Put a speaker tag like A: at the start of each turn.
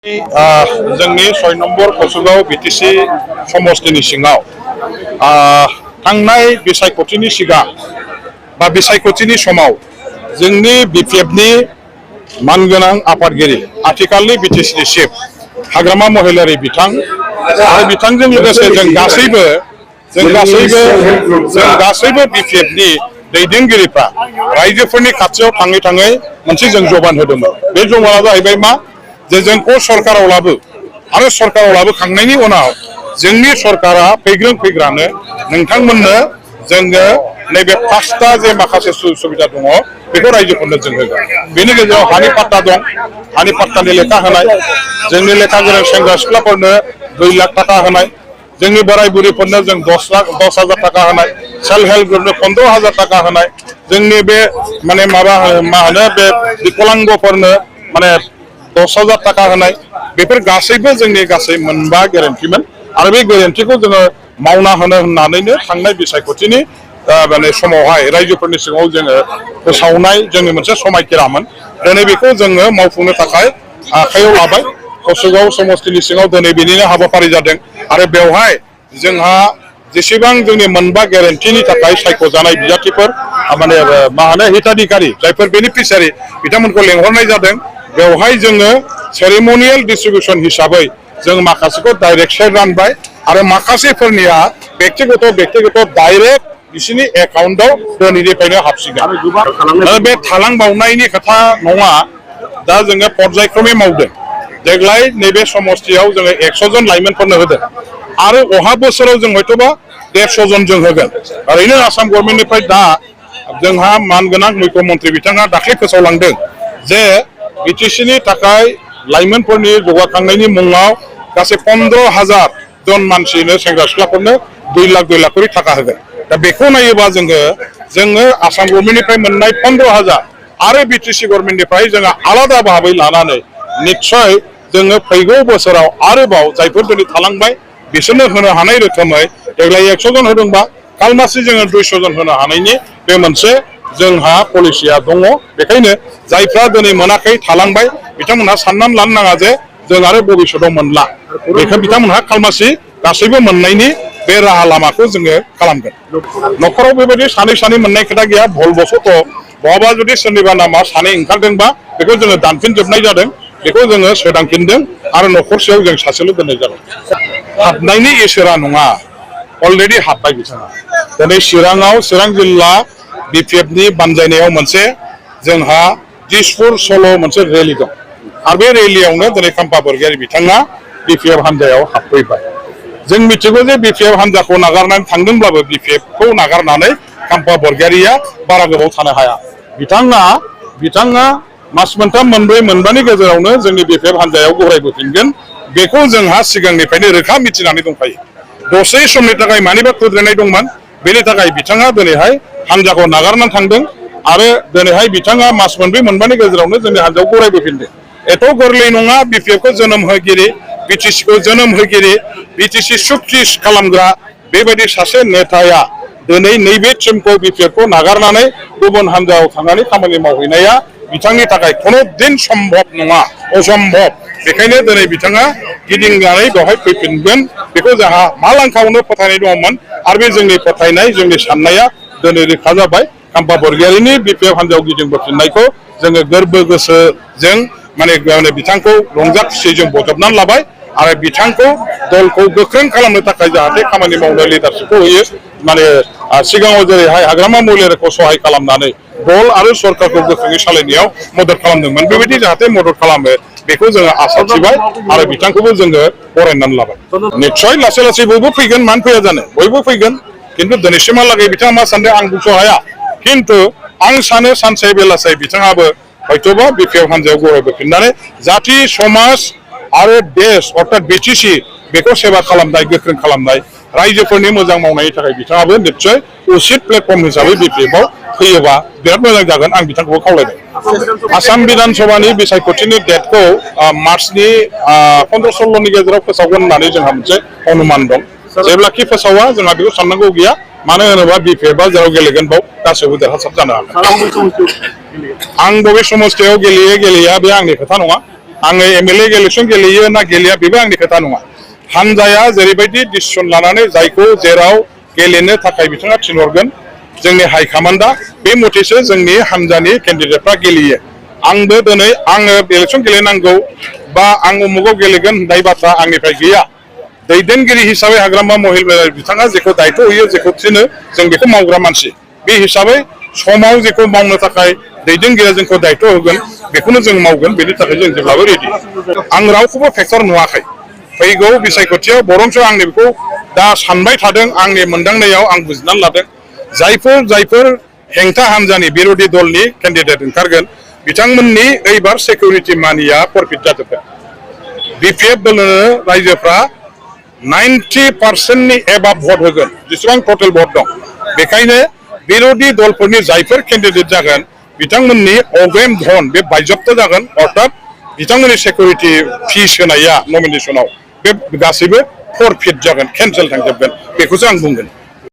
A: जोंनि 6 नम्बर कसुगाव बिटिसि समस्तिनि सिङाव थांनाय बिसायख'थिनि सिगां बा बिसायख'थिनि समाव जोंनि बिपिएफनि मानगोनां आफादगिरि आथिखालनि बिटिसिनि चिफ हाग्रामा महिलारि बिथां आरो बिथांजों लोगोसे जों गासैबो बिपिएफनि दैदेनगिरिफ्रा रायजोफोरनि खाथियाव थाङै थाङै मोनसे जों जबान होदोंमोन। बे जबाना जाहैबाय मा जे जोंखौ सरकाराव लाबो आरो सरकाराव लाबोखांनायनि उनाव जोंनि सरकारा फैग्रानो नोंथांमोननो जोङो नैबे 5टा जे माखासे सुबिदा दङ बेखौ रायजोफोरनो जों होगोन। बेनि गेजेराव हानि पाट्टा दं, हानि पाट्टानि लेखा होनाय, जोंनि लेखा गोरों सेंग्रा सिख्लाफोरनो 2 लाख थाखा होनाय, जोंनि बोराय बुरैफोरनो जों 10,000 थाखा होनाय, सेल्फ हेल्प ग्रुपनो 15,000 थाखा होनाय, जोंनि बे माने मा होनो बे विकलांगफोरनो माने 10,000 थाखा होनाय, बेफोर गासैबो जोंनि गासै 9 गेरेन्टिमोन आरो बे गेरेन्टिखौ जोङो मावना होनो होननानैनो थांनाय बिसायख'थिनि माने समावहाय रायजोफोरनि सिगाङाव जोङो फोसावनाय जोंनि मोनसे समायखिरामोन। दिनै बेखौ जोङो मावफुंनो थाखाय आखायाव लाबाय। कसुगाव समस्तिनि सिङाव दिनै बेनिनो हाबाफारि जादों आरो बेवहाय जोंहा जेसेबां जोंनि 9 गेरेन्टिनि थाखाय सायख'जानाय बिजाथिफोर माने मा होनो हिताधिकारी जायफोर बेनिफिसियारि बिथांमोनखौ लेंहरनाय जादों। बेवहाय जोङो सेरेमनियेल डिस्ट्रिबिउसन हिसाबै जों माखासेखौ डाइरेक्ट शेयर रानबाय आरो माखासेफोरनिया व्यक्तिगत डाइरेक्ट बिसोरनि एकाउन्टआव दिनैनिफ्रायनो हाबसिगोन। बे थालांबावनायनि खोथा नङा, दा जोङो पर्यायक्रमै मावदों। देग्लाय नैबे समस्तियाव जोङो 100 जन लाइमोनफोरनो होदों आरो अहा बोसोराव जों हयथ'बा 150 जन जों होगोन। ओरैनो आसाम गभर्नमेन्टनिफ्राय दा जोंहा मानगोनां मुख्यमन्त्रि बिथाङा दाख्लै फोसावलांदों जे बिटिसिनि थाखाय लाइमोनफोरनि जौगाखांनायनि मुङाव गासै 15,000 जन मानसिनो सेंग्रा सिख्लाफोरनो 2 लाख करि थाखा होगोन। दा बेखौ नायोबा जोङो आसाम गभर्नमेन्टनिफ्राय मोननाय 15,000 आरो बिटिसि गभर्नमेन्टनिफ्राय जोङो आलादा भाबै लानानै निस्सय जोङो फैगौ बोसोराव आरोबाव जायफोर दिनै थालांबाय बिसोरनो होनो हानाय रोखोमै देग्लाय 100 जन होदोंबा कालमासि जोङो 200 जन होनो हानायनि बे मोनसे जोंहा पलिसिया दङ। बेखायनो जायफ्रा दिनै मोनाखै थालांबाय बिथांमोनहा साननानै लानो नाङा जे जों आरो भबिष्यतआव मोनला। बेखौ बिथांमोनहा कालमासि गासैबो मोननायनि बे राहा लामाखौ जोङो खालामगोन। न'खराव बेबायदि सानै मोननाय खोथा गैया। भुलबशत' बहाबा जुदि सोरनिबा नामा 2 ओंखारदोंबा बेखौ जोङो दानफिनजोबनाय जादों, बेखौ जोङो सोदांफिनदों आरो न'खरसेयाव जों सासेल' दोननाय जादों। हाबनायनि इसोरा नङा, अलरेडि हाबबाय बिथाङा। दिनै चिरां जिल्ला बिपिएफनि बानजायनायाव मोनसे जोंहा दिसपुर सल' मोनसे रेलि दं आरो बे रेलियावनो दिनै खाम्फा बरगयारि बिथाङा बिपिएफ हान्जायाव हाबफैबाय। जों मिथिगौ जे बिपिएफ हान्जाखौ नागारनानै थांदोंब्लाबो बिपिएफखौ नागारनानै खाम्फा बरगयारिया बारा गोबाव थानो हाया। बिथाङा मास 3, 4, 5नि गेजेरावनो जोंनि बिपिएफ हान्जायाव गरायबोफिनगोन। बेखौ जोंहा सिगांनिफ्रायनो रोखा मिथिनानै दंखायो। दसे समनि थाखाय मानिबा खुद्रिनाय दंमोन, बेनि थाखाय बिथाङा दिनैहाय हान्जाखौ नागारनानै थांदों आरो दिनैहाय बिथाङा मास 4, 5नि गेजेरावनो जोंनि हान्जायाव गरायबोफिनदों। एथ' गोरलै नङा बिपिएफखौ जोनोम होगिरि, बिटिसिखौ जोनोम होगिरि, बिटिसि सुक्ति खालामग्रा बेबायदि सासे नेताया दिनै नैबे टिमखौ बिपिएफखौ नागारनानै गुबुन हान्जायाव थांनानै खामानि मावहैनाया बिथांनि थाखाय खुनु दिन सम्भब नङा, असम्भब। बेखायनो दिनै बिथाङा गिदिंनानै बेवहाय फैफिनगोन बेखौ जोंहा मालांखावनो फोथायनाय दङमोन आरो बे जोंनि फोथायनाय, जोंनि साननाया दिनै रोखा जाबाय। खाम्फा बरगयारिनि बिपिएफ हान्जायाव गिदिंबोफिननायखौ जोङो गोरबो गोसोजों माने बिथांखौ रंजा खुसियै जों बजबनानै लाबाय आरो बिथांखौ दलखौ गोख्रों खालामनो थाखाय जाहाथे खामानि मावनो लिडारशिपखौ होयो। माने सिगाङाव जेरैहाय हाग्रामा महिलारिखौ सहाय खालामनानै दल आरो सरकारखौ गोख्रोङै सालायनायाव मदद खालामदोंमोन, बेबायदि जाहाथे मदद खालामो बेखौ जोङो आसा थिबाय आरो बिथांखौबो जोङो बरायनानै लाबाय। निस्सय लासै लासै बयबो फैगोन, मानो फैया जानो, बयबो फैगोन। खिन्थु दिनैसिमहालागै बिथाङा मा सानदों आं बुंस' हाया। खिन्थु आं सानो सानसे बेलासे बिथाङाबो हयथ'बा बिपिएफ हान्जायाव गरायबोफिननानै जाथि समाज आरो देश अर्थात बिटिसि बेखौ सेबा खालामनाय, गोख्रों खालामनाय, रायजोफोरनि मोजां मावनायनि थाखाय बिथाङाबो निस्सय उचित प्लेटफर्म हिसाबै बिपिएफआव फैयोबा बिराद मोजां जागोन। आं बिथांखौबो खावलायदों। आसाम बिधान सभानि बिसायख'थिनि डेटखौ मार्चनि 15-16नि गेजेराव फोसावगोन होननानै जोंहा मोनसे अनुमान दं। जेब्लाखि फोसावा जोंहा बेखौ साननांगौ गैया, मानो होनोबा बिपिएफआ जेराव गेलेगोन बाव गासैबो देरहासार जानो हागोन। आं बबे समस्तियाव गेलेया बे आंनि खोथा नङा। आङो एमएलए इलेक्सन गेलेयो ना गेलेया बेबो आंनि खोथा नङा हानजाया जेरैबायदि डिसिसन लानानै जायखौ जेराव गेलेनो थाखाय बिथाङा थिनहरगोन जोंनि हाइकमान्डआ बे मथेसो जोंनि हानजानि केन्डिडेटफ्रा गेलेयो आंबो दिनै आङो इलेक्सन गेलेनांगौ बा आं उमुगाव गेलेगोन होननाय बाथ्रा आंनिफ्राय गैया दैदेनगिरि हिसाबै हाग्रामा महिला बिथाङा जेखौ दायथ' होयो जेखौ थिनो जों बेखौ मावग्रा मानसि बे हिसाबै समाव जेखौ मावनो थाखाय दैदेनगिरिया जोंखौ दायथ' होगोन बेखौनो जों मावगोन बेनि थाखाय जों जेब्लाबो रेडि आं रावखौबो फेक्टर नुवाखै फैगौ बिसायख'थियाव बरंसो आंनि बेखौ दा सानबाय थादों आंनि मोनदांनायाव आं बुजिनानै लादों जायफोर हेंथा हान्जानि बिरोधि दलनि केन्डिडेट ओंखारगोन बिथांमोननि एइबार सिकिउरिटि मानिया फरफिट जाजोबगोन बिपिएफ दलनो रायजोफ्रा 90% एबाब भट होगोन जेसेबां टटेल भट दं बेखायनो बिरोधि दलफोरनि जायफोर केन्डिडेट जागोन बिथांमोननि अग्रिम धन बे बायजब्त जागोन अर्थात बिथांमोननि सिकिउरिटि फिस होनाया नमिनेसनाव बे गासैबो फरफिट जागोन केन्सेल थांजोबगोन बेखौसो आं बुंगोन